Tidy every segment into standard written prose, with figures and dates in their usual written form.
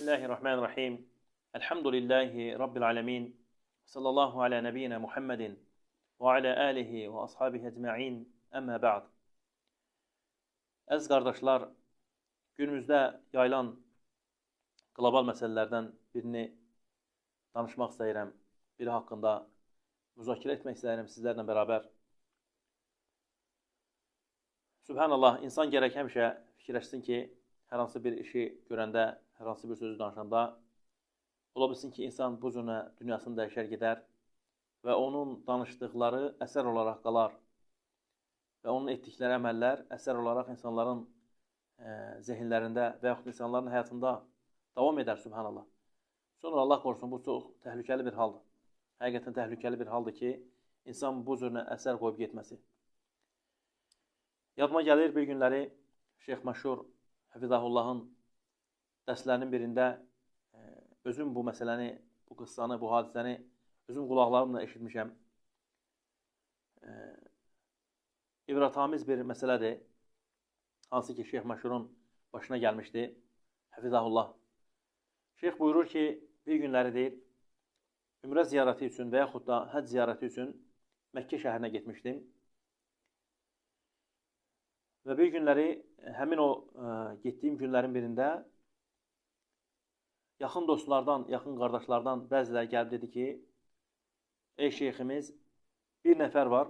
Bismillahirrahmanirrahim. Elhamdülillahi Rabbil alemin. Sallallahu ala nəbiyyina Muhammedin və ala alihi və ashabihi ecma'in. Əmmə ba'd. Əziz qardaşlar, günümüzdə yayılan qlobal məsələlərdən birini danışmaq istəyirəm. Biri haqqında müzakirə etmək istəyirəm sizlərlə bərabər. Sübhanallah, insan gərək həmişə fikirləşsin ki, hər hansı bir işi görəndə, hər hansı bir sözü danışanda, ola bilsin ki, insan bu cürə dünyasını dəyişər gedər və onun danışdıqları əsər olaraq qalar və onun etdikləri əməllər əsər olaraq insanların zehinlərində və yaxud insanların həyatında davam edər, Sübhanallah. Sonra Allah qorusun, bu çox təhlükəli bir haldır. Həqiqətən təhlükəli bir haldır ki, insan bu cürə əsər qoyub getməsi. Yadıma gəlir bir günləri Şeyx Məşhur Həfizahullahın dərslərinin birində özüm bu məsələni, bu qıssanı, bu hadisəni özüm qulaqlarımla eşitmişəm. İbrətamiz bir məsələdir, hansı ki Şeyx Məşhurun başına gəlmişdi, Həfizahullah. Şeyx buyurur ki, bir günləri deyir, ümrə ziyarəti üçün və yaxud da həcc ziyarəti üçün Məkkə şəhərinə getmişdim. Və bir günləri, həmin o getdiyim günlərin birində yaxın dostlardan, yaxın qardaşlardan bəziləri gəlib dedi ki, ey şeyximiz, bir nəfər var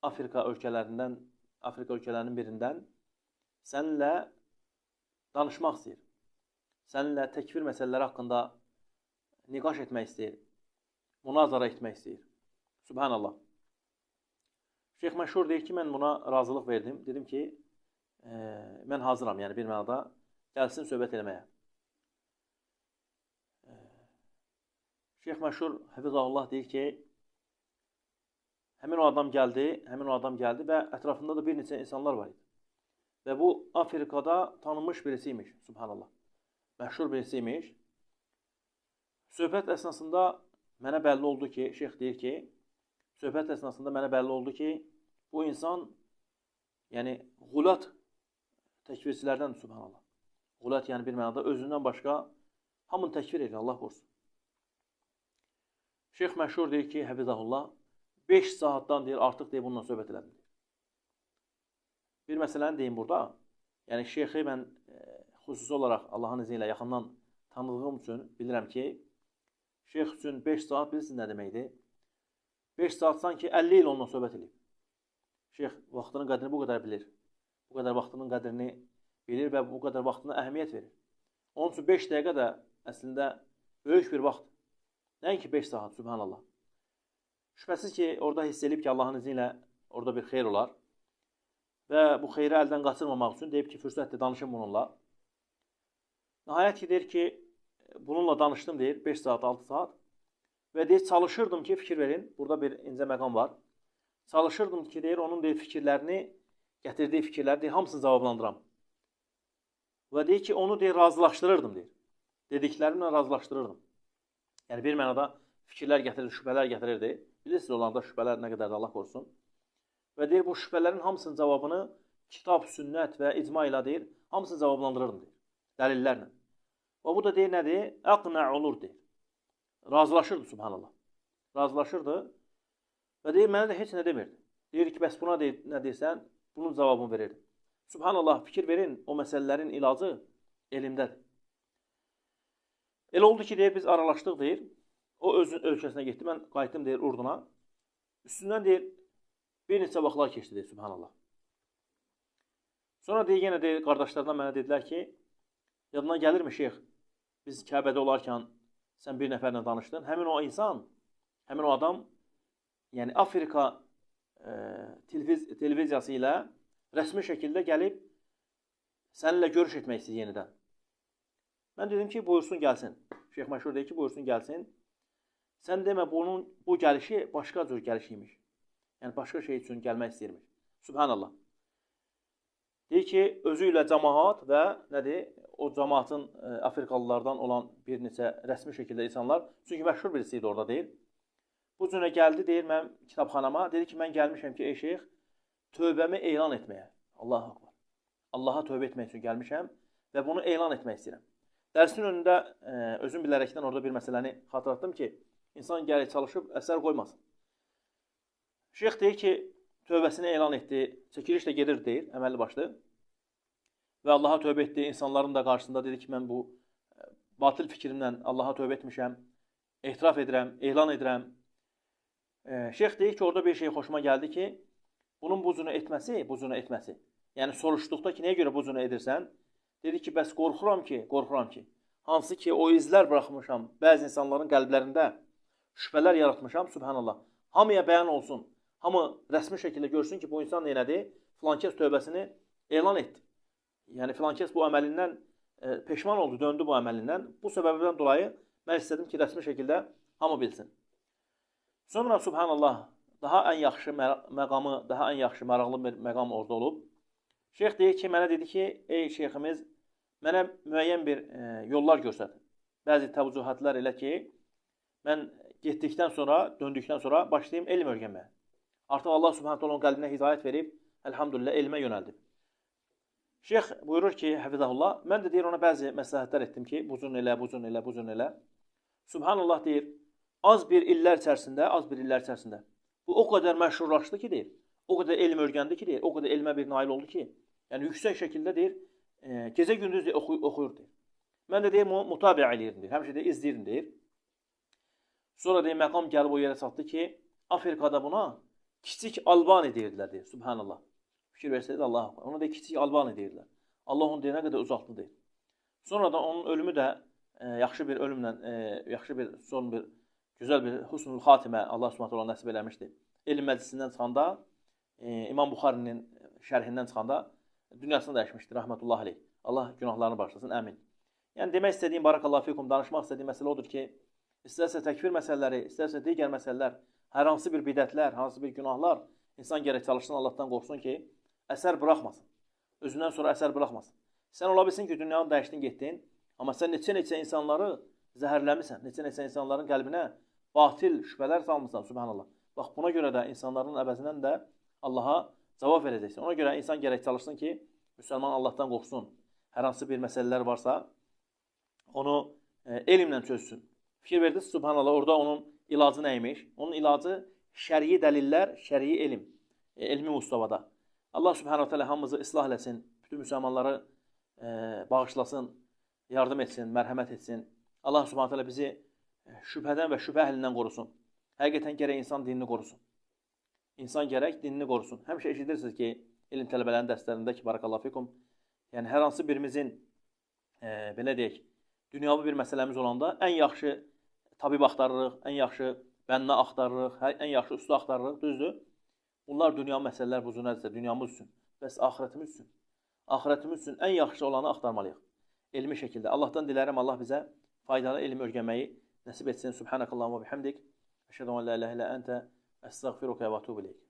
Afrika ölkələrinin birindən səninlə danışmaq istəyir. Səninlə təkfir məsələləri haqqında niqaş etmək istəyir, münazara etmək istəyir. Sübhanallah. Şeyx Məşhur deyir ki, mən buna razılıq verdim. Dedim ki, mən hazıram, yəni bir mənada gəlsin söhbət eləməyə. Şeyx Məşhur Həfizahullah deyir ki, həmin o adam gəldi və ətrafında da bir neçə insanlar var idi. Və bu Afrikada tanınmış birisi imiş, Subhanallah. Məşhur birisi imiş. Söhbət əsnasında mənə bəlli oldu ki, şeyx deyir ki, söhbət əsnasında mənə bəlli oldu ki, bu insan, yəni qulat təkfirçilərdən, Subhanallah. Qulat, yəni bir mənada özündən başqa hamını təkfir edir, Allah qorusun. Şeyx Məşhur deyir ki, Həfizahullah, 5 saatdan deyir, artıq deyir, bununla söhbət elədim. Bir məsələni deyim burada, yəni şeyxi mən xüsusi olaraq Allahın izni ilə yaxından tanıdığım üçün bilirəm ki, şeyx üçün 5 saat bilirsiniz nə deməkdir? 5 saat sanki 50 il onunla söhbət eləyib. Şeyx vaxtının qədrini bu qədər bilir. Bu qədər vaxtının qədrini bilir və bu qədər vaxtına əhəmiyyət verir. Onun üçün 5 dəqiqə də əslində böyük bir vaxt. Nəinki 5 saat, Sübhanallah. Şübhəsiz ki, orada hiss eləyib ki, Allahın izni ilə orada bir xeyr olar. Və bu xeyri əldən qaçırmamaq üçün deyib ki, fürsətdir, danışım bununla. Nəhayət ki, deyir ki, bununla danışdım, deyir, 5 saat, 6 saat. Və deyir, çalışırdım ki, fikir verin, burada bir incə məqam var. Çalışırdım ki, deyir, onun deyir, fikirlərini, gətirdiyi fikirləri, deyir, hamısını cavablandıram. Və deyir ki, onu deyir, razılaşdırırdım, deyir. Dediklərimlə razılaşdırırdım. Yəni, bir mənada fikirlər gətirirdi, şübhələr gətirirdi. Bilirsiniz, onlarda şübhələr nə qədərdir, Allah qorusun. Və deyir, bu şübhələrin hamısının cavabını kitab, sünnət və icma ilə deyir, hamısını cavablandırırdım, deyir, dəlillərlə. Və bu da deyir, nədir? Əqnə olur, deyir. Razılaşırdı, Subhanallah. Razılaşırdı və deyir, mənə də heç nə demirdi. Deyir ki, bəs buna deyir, nə deyirsən, bunun cavabını verirdi. Subhanallah, fikir verin, o məsələlərin ilacı elmdədir. Elə oldu ki, deyir, biz aralaşdıq, deyir. O özünün ölkəsinə getdi, mən qayıtdım, deyir, Urduna. Üstündən, deyir, bir neçə vaxtlar keçdi, deyir, Subhanallah. Sonra deyir, yenə deyir, qardaşlardan mənə dedilər ki, yadına gəlirmi, şeyx, biz Kəbədə olarkən sən bir nəfərlə danışdın. Həmin o insan, həmin o adam, yəni Afrika televiziyası ilə rəsmi şəkildə gəlib səninlə görüş etmək istəyir yenidən. Mən dedim ki, buyursun gəlsin. Şeyx Məşhur deyir ki, buyursun gəlsin. Sən demə, bunun bu gəlişi başqa cür gəliş imiş. Yəni, başqa şey üçün gəlmək istəyirmiş. Sübhanallah. Deyir ki, özü ilə cəmaat və nədir? O cəmaatın Afrikalılardan olan bir neçə rəsmi şəkildə insanlar, çünki məşhur birisi idi orada, deyir. Bu cürə gəldi, deyir, mənim kitabxanama. Dedi ki, mən gəlmişəm ki, ey şeyx, tövbəmi elan etməyə. Allahu Akbar. Allaha tövbə etmək üçün gəlmişəm və bunu elan etmək istəyirəm. Dərsin önündə özüm bilərəkdən orada bir məsələni xatırlatdım ki, insan gərək çalışıb əsər qoymasın. Şeyx deyir ki, tövbəsini elan etdi, çəkiliş də gedir deyir, əməlli başlı. Və Allaha tövbə etdi, insanların da qarşısında dedi ki, mən bu batil fikrimlə Allaha tövbə etmişəm, etiraf edirəm, elan edirəm. Şeyx deyir ki, orada bir şey xoşuma gəldi ki, bunun bu cünü etməsi, Yəni soruşduqda ki, nəyə görə bu cünü edirsən? Dedi ki, bəs qorxuram ki, hansı ki o izlər buraxmışam, bəzi insanların qəlblərində şübhələr yaratmışam, Sübhanallah. Hamıya bəyan olsun, hamı rəsmi şəkildə görsün ki, bu insan neylədi? Filankəs tövbəsini elan etdi. Yəni filankəs bu əməlindən peşman oldu, döndü bu əməlindən. Bu səbəbdən dolayı mən istədim ki, rəsmi şəkildə hamı bilsin. Sonra Sübhanallah, daha ən yaxşı məqamı, daha ən yaxşı maraqlı bir məqam orada olub. Şeyx deyir ki, mənə dedi ki, ey şeyximiz, mənə müəyyən bir yollar göstər. Bəzi təvcühatlar elə ki, mən getdikdən sonra, döndükdən sonra başlayayım elm öyrənməyə. Artıq Allah Subhanahu taala onun qəlbinə hidayət verib, əlhamdülillah elmə yönəldib. Şeyx buyurur ki, həfizəhullah, mən də deyir ona bəzi məsləhətlər etdim ki, bu cür elə, bu cür elə, bu cür elə. Subhanallah deyir, az bir illər içərisində, bu o qədər məşhurlaşdı ki, deyir, o qədər elm öyrəndi ki, deyir, o qədər elmə bir nail oldu ki, yəni yüksək şəkildə deyir, gecə gündüz deyir, oxuyur deyir. Mən də deyir, mutabiə eləyirdim deyir, həmişə deyir, izləyirdim deyir. Sonra deyir, məqam gəlib o yerə çatdı ki, Afrikada buna kiçik Albani deyirdilər deyir, Subhanallah. Fikir versəydi Allah, ona deyir, kiçik Albani deyirdilər. Allah onu deyir, nə qədər uzaqlı deyir. Sonra da onun ölümü də yaxşı bir ölümlə, yaxşı bir son bir, gözəl bir husnul xatimə Allah Subhanahu taala nəsib eləmişdi. Elm məclisindən çıxanda, İmam Buxarinin şərhindən çıxanda dünyasını dəyişmişdi, rəhmətullah aleyh. Allah günahlarını bağışlasın, əmin. Yəni demək istədiyim, barakallahu fikum, danışmaq istədiyim məsələ odur ki, istərsə təkfir məsələləri, istərsə digər məsələlər, hər hansı bir bidətlər, hansı bir günahlar, insan gərək çalışsın, Allahdan qorxsun ki, əsər buraxmasın. Özündən sonra əsər buraxmasın. Sən ola bilsin ki, dünyanı dəyişdin, getdin, amma sən neçə-neçə insanları zəhərləmisən, neçə-neçə insanların qəlbinə batil şübhələr salmısan, Subhanallah. Bax, buna görə də insanların əvəzindən də Allaha cavab verəcəksin. Ona görə insan gərək çalışsın ki, müsəlman Allahdan qorxsun. Hər hansı bir məsələlər varsa, onu elmlə çözsün. Fikir verdiniz, Subhanallah, orada onun ilacı nə imiş? Onun ilacı şərii dəlillər, şərii elm, elmi mustavada. Allah Subhanahu teala hamımızı islah eləsin, bütün müsəlmanları bağışlasın, yardım etsin, mərhəmət etsin. Allah Subhanahu teala bizi şübhədən və şübhə əhlindən qorusun. Həqiqətən gərək insan dinini qorusun. İnsan gərək dinini qorusun. Həmişə eşidirsiniz ki, elm tələbələrinin dərslərində ki, barakallahu fikum, yəni hər hansı birimizin, belə deyək, dünyavi bir məsələmiz olanda ən yaxşı tabib axtarırıq, ən yaxşı bənna axtarırıq, ən yaxşı usta axtarırıq, düzdür? Bunlar dünya məsələlər bu cür dünyamız üçün, bəs axirətimiz üçün. Axirətimiz üçün ən yaxşı olanı axtarmalıyıq. Elmi şəkildə. Allahdan dilərəm, Allah bizə faydalı elm öyrənməyi nəsib etsin. Subhanakallahumma bihamdik. Əşhədu en la ilahe illə entə, əstəğfiruka və etûbü ileyk.